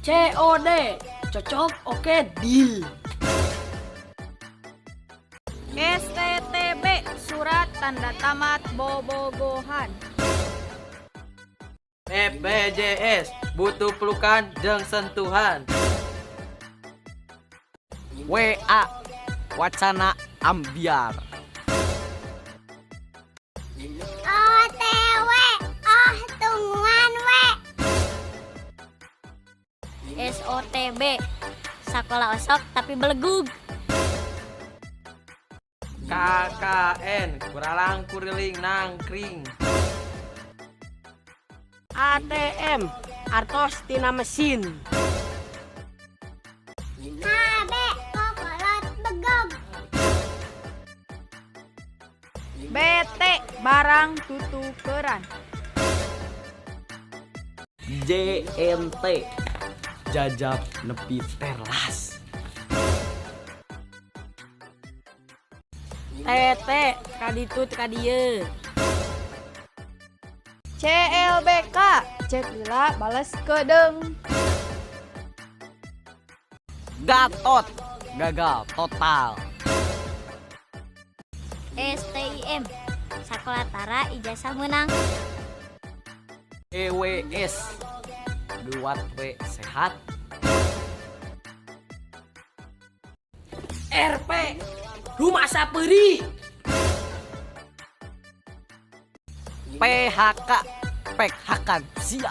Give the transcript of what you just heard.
COD, cocok, oke, deal. STTB, surat tanda tamat bobogohan. BPJS, butuh pelukan jeung sentuhan. WA, wacana ambyar. OTW, oh tungguan we. SOTB, sakola osok tapi belegug. KKN, kuralang kuriling nangkring. ATM, artos tina mesin. KB, kokolot begog. BT, barang tutukeran. JNT, jajab nepi telas. TT, kaditu kadieu. CLBK, cek lila bales kedeung. Gatot, gagal total. STIM, sakola tara ijazah menang. EWS, geuwat we sehat. RP, rumah sapeurih. PHK, pek hakan sia.